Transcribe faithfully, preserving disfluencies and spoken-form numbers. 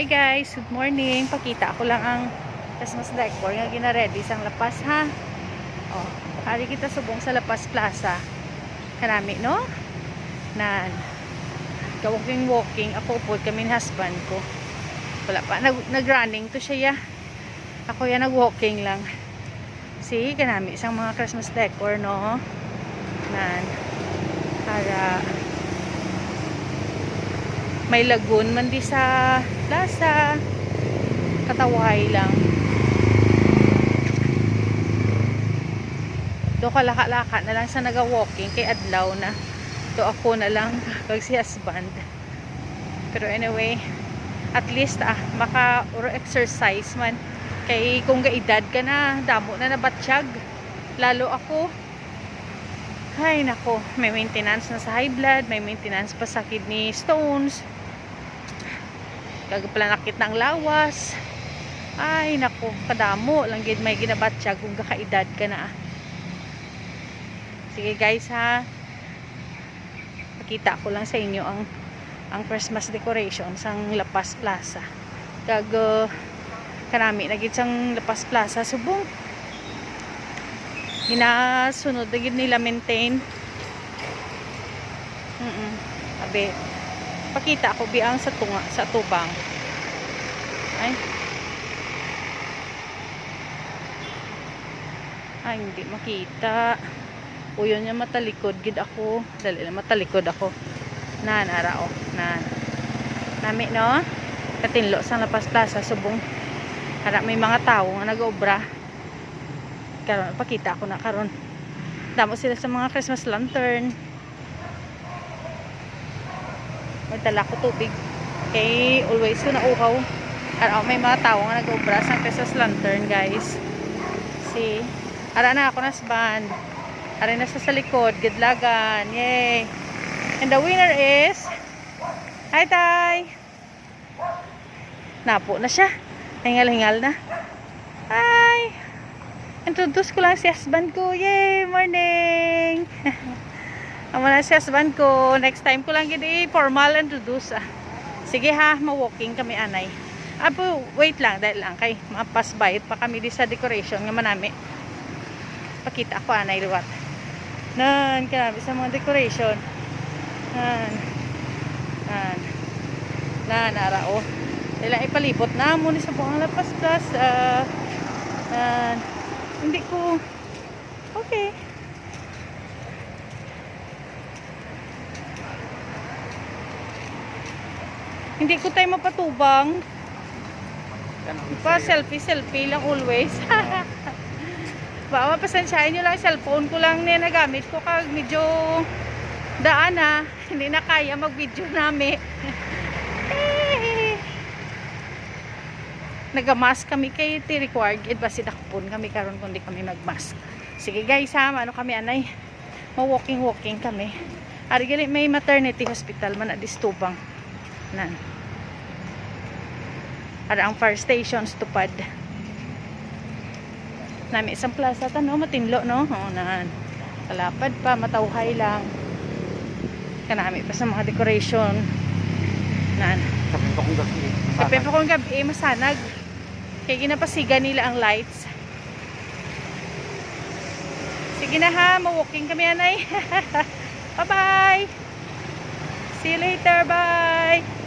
Hey guys, good morning. Pakita ko lang ang Christmas decor nga gina-ready sang La Paz, ha. Oh, ari kita subong sa La Paz Plaza. Kanami, no? Nan. Ka-walking-walking ako pod kami ni husband ko. Wala pa nag nag-running to siya, ya. Ako ya nag-walking lang. See, kanami sang mga Christmas decor, no? Nan. Para may lagun man di sa plaza. Katawhay lang. Do kalaka-laka na lang sa naga-walking kay adlaw na. Do ako na lang kag si husband. Pero anyway, at least, ah, maka or exercise man. Kay kung gaedad ka na, damo na nabatyag. Lalo ako. Ay, nako, may maintenance na sa high blood, may maintenance pa sa kidney stones. Kag panakit ng lawas. Ay, nako, kadamo lang gid may ginabatyag kung gakaedad ka na, ah. Sige guys, ha. Pakita ko lang sa inyo ang, ang Christmas decoration sang La Paz Plaza. Kag, uh, kanami na gid sang La Paz Plaza subong ginasunod na gid nila maintain. Mm. Abi, pakita ko bi ang sa tunga, sa tubang. Ay. Ay, hindi makita. Uyon niya, matalikod gid ako. Dali lang, matalikod ako. Nan, ara, oh. Nan. Nami, no? Katinlo sang La Paz Plaza, subong. Ara, may mga tawo nga nag-obra. Karon, pakita ko na karon. Damo sila sa mga Christmas lantern. Magdala ko tubig. Kay always ko nauhaw. Ara, may mga tawo nga nag-obra sang Christmas lantern, guys. See? Ara na ako na sa van. Ara na sa, sa likod. Gidlagan. Yay! And the winner is... Hi, Tay! Napo na siya. Hingal-hingal na. Hi! Introduce ko lang si husband ko. Yay! Morning! Amo na si husband ko. Next time ko lang gid i-formal introduce, ah. Sige ha, ma-walking kami anay. Apo, wait lang, dali lang kay ma-pass by pa kami di sa decoration nga manami. Pakita ko anay liwat. Nan, grabe sa mga decoration. Nan. Nan. Nan, ara, oh. Nila ipalibot na mo ni sa buang La Paz Plaza. Nan. Hindi ko. Okay. Hindi ko tayo mapatubang. Pa selfie, selfie lang always. Ba, mapasensyahan nyo lang, cellphone ko lang niya nagamit ko kag medyo daan na, hindi na kaya mag-video nami. Nagamask kami kay ti required gid ba si dakpon kami karon kung di kami magmask. Sige guys ha, ano kami anay. Ma-walking-walking kami. Ari gali may maternity hospital man na distubang. Nan. Ara ang fire station sa tupad. Nami isang plaza ta, no? Matinlo, no? O, nan. Kalapad pa, matawhay lang. Kanami pa sa mga decoration. Nan. Kapin pa kung gabi. Kapin pa kung gabi, masanag. Kaya ginapasiga nila ang lights. Sige na ha, ma-walking kami anay. Bye-bye. See you later. Bye.